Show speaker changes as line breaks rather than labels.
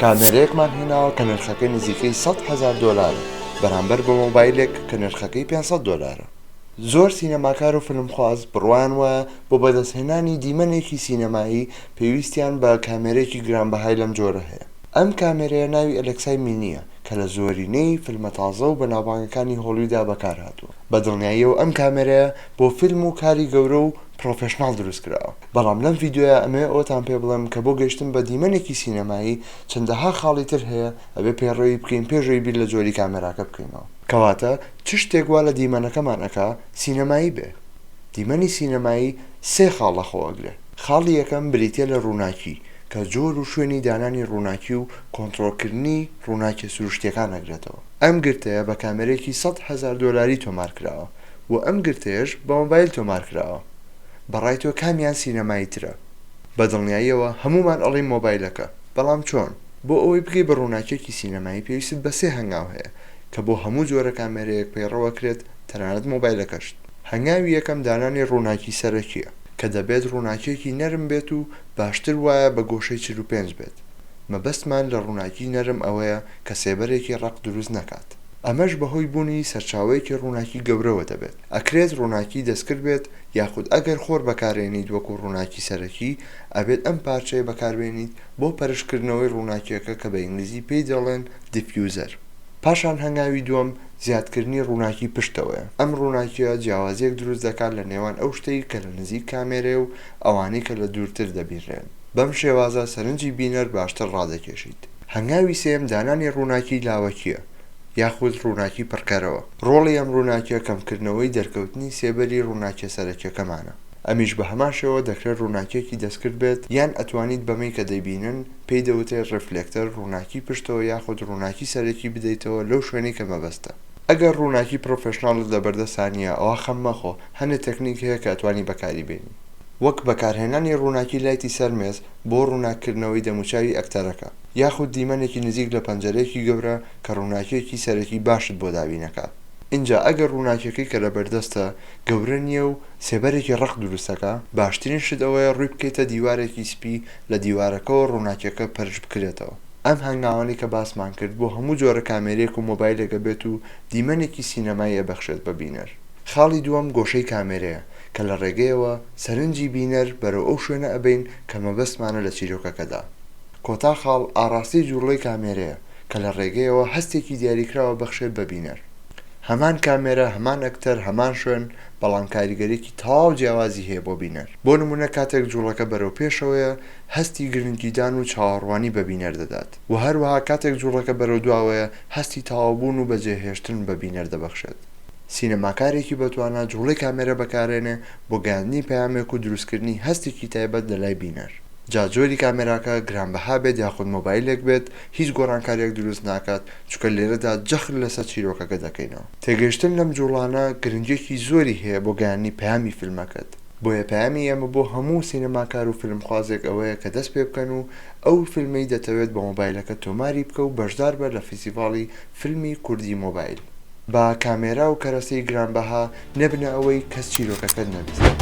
کامێرەیەکمان هێناوە کە نرخەکەی نزیکەی 100,000 دۆلارە بەرامبەر بە مۆبایلێک کە نرخەکەی 500 دۆلارە. زۆر سینەماکار و فیلمخواز بڕوایان وایە بۆ بەدەستهێنانی دیمەنێکی سینەمایی پێویستیان بە کامێرەیەکی گرانبەهای لەم جۆرە هەیە. ئەم کامێرەیە ناوی ئەلێکسای مینییە کە لە زۆرینەی فیلمە تازە و بەناوبانگەکانی هۆڵیودا بەکارهاتووە. بە دڵنیاییەوە ئەم کامێرەیە بۆ فیلم و کاری گەورە و پرۆفێشناڵ دروستکراوە. بەڵام لەم ڤیدیۆیە ئەمەوێ ئەوەتان پێ بڵێم کە بۆ گەیشتن بە دیمەنێکی سینەمایی چەندەها خاڵی تر هەیە ئەبێ پەیڕەوی بکەین پێش ئەوەی بیر لە جۆری کامێراکە بکەینەوە. کەواتە چ شتێک وا لە دیمەنەکەمان ئەکا سینەمایی بێ؟ دیمەنی سینەمایی سێ خاڵ لە خۆ ئەگرێ. خاڵی یەکەم بریتیە لە ڕووناکی کە جۆر و شوێنی دانانی ڕووناکی و کۆنتڕۆڵکردنی ڕووناکیە سروشتیەکان ئەگرێتەوە. ئەم گرتەیە بە کامێرەیەکی 100,000 دۆلاری تۆمار کراوە و ئەم گرتەیەش بە مۆبایل تۆمار کراوە. بەڕای تۆ کامیان سینەمایی ترە؟ بە دڵنیاییەوە هەموومان ئەڵێین مۆبایلەکە، بەڵام چۆن؟ بۆ ئەوەی بگەی بە ڕووناکیەکی سینەمایی پێویستت بە سێ هەنگاو هەیە کە بۆ هەموو جۆرە کامێرەیەک پەیڕەو ئەکرێت تەنانەت مۆبایلەکەشت. هەنگاوی یەکەم دانانی ڕووناکی سەرەکیە کە دەبێت ڕووناکیەکی نەرم بێت و باشتر وایە بە گۆشەی 45 بێت. مەبەستمان لە ڕووناکی نەرم ئەوەیە کە سێبەرێکی ڕەق دروست نەکات. ئەمەش بەهۆی بوونی سەرچاوەیەکی ڕووناکی گەورەوە دەبێت. ئەکرێت ڕووناکی دەستکرد بێت یاخود ئەگەر خۆر بەکارێنیت وەکو ڕووناکی سەرەکی ئەبێت ئەم پارچەیە بەکاربێنیت بۆ پەرشکردنەوەی ڕووناکیەکە کە بە ئینگلیزی پێی دەڵێن diffuser. پاشان هەنگاوی دووەم زیادکردنی ڕووناکی پشتەوەیە. ئەم ڕووناکیە جیاوازیەک دروست دەکات لە نێوان ئەو شتەی کە لە نزیک کامێرەیە و ئەوانەی کە لە دوورتر دەبینرێن. بەم شێوازە سەرنجی بینەر باشتر ڕادەکێشیت. هەنگاوی سێیەم دانانی ڕووناکی لاوەکیە یاخود ڕووناکی پڕکەرەوە. ڕۆڵی ئەم ڕووناکیە کەمکردنەوەی دەرکەوتنی سێبەری ڕووناکیە سەرەکیەکەمانە. ئەمیش بە هەمان شێوە دەکرێت ڕووناکیەکی دەستکرد بێت یان ئەتوانیت بەمەی کە دەیبینن پێی دەوترێت reflector ڕووناکی پشتەوە یاخود ڕووناکی سەرەکی بدەیتەوە لەو شوێنەی کە مەبەستە. ئەگەر ڕووناکی professional ت لەبەردەستا نییە ئەوا خەم مەخۆ هەنێ تەکنیک هەیە کە ئەتوانی بەکاری بێنی. وەک بەکارهێنانی ڕووناکی light ی سەر مێز بۆ ڕووناککردنەوەی دەموچاوی ئەکتەرەکە، یاخود دیمەنێکی نزیک لە پەنجەرەیەکی گەورە کە ڕووناکییەکی سەرەکی باشت بۆ دابینەکات. ئینجا ئەگەر ڕووناکیەکەی کە لەبەردەستە گەورە نییە و سێبەرێکی ڕەق دروستەکا، باشترین شت ئەوەیە ڕووی بکەیتە دیوارێکی سپی لە دیوارەکەوە ڕووناکیەکە پەرش بکرێتەوە. ئەم هەنگاوانەی کە باسمان کرد بۆ هەموو جۆرە کامێرەیەک و مۆبایلێک ئەبێت و دیمەنێکی سینەمایی ئەبەخشێت بە بینەر. خاڵی دووەم گۆشەی کامێرەیە کە لە ڕێگەیەوە سەرنجی بینەر بەرەو ئەو شوێنە ئەبەین کە مەبەستمانە لە چیرۆکەکەدا. کۆتا خاڵ ئاڕاستەی جووڵەی کامێرەیە کە لە ڕێگەیەوە هەستێکی دیاریکراو ئەبەخشێت بە بینەر. هەمان کامێرا، هەمان ئەکتەر، هەمان شوێن، بەڵام کاریگەریەکی تەواو جیاوازی هەیە بۆ بینەر. بۆ نموونە کاتێک جووڵەکە بەرەو پێشەوەیە هەستی گرنگیدان و چاوەڕوانی بە بینەر دەدات و هەروەها کاتێک جووڵەکە بەرەو دواوەیە هەستی تەواوبوون و بەجێهێشتن بە بینەر دەبەخشێت. سینەماکارێکی بەتوانا جوڵەی کامێرە بەکارێنێ بۆ گەیاندنی پەیامێک و دروستکردنی هەستێکی تایبەت لەلای بینەر. جا جۆری کامێراکە گرانبەها بێت یاخود مۆبایلێک بێت هیچ گۆڕانکاریەک دروست ناکات چونکە لێرەدا جەخت لەسەر چیرۆکەکە دەکەینەوە. تێگەیشتن لەم جوڵانە گرنگیەکی زۆری هەیە بۆ گەیاندنی پەیامی فیلمەکەت. بۆیە پەیامی ئێمە بۆ هەموو سینەماکار و فیلمخوازێک ئەوەیە کە دەست پێ بکەن و ئەو فیلمەی دەتەوێت بە مۆبایلەکەت تۆماری بکە و بەشداربە لە فیستیڤاڵی فیلمی کوردی مۆبایل. با کامێرا و کەرەستەی گرانبەها نەبنە ئەوەی کەس چیرۆکەکەت نەبیستێت.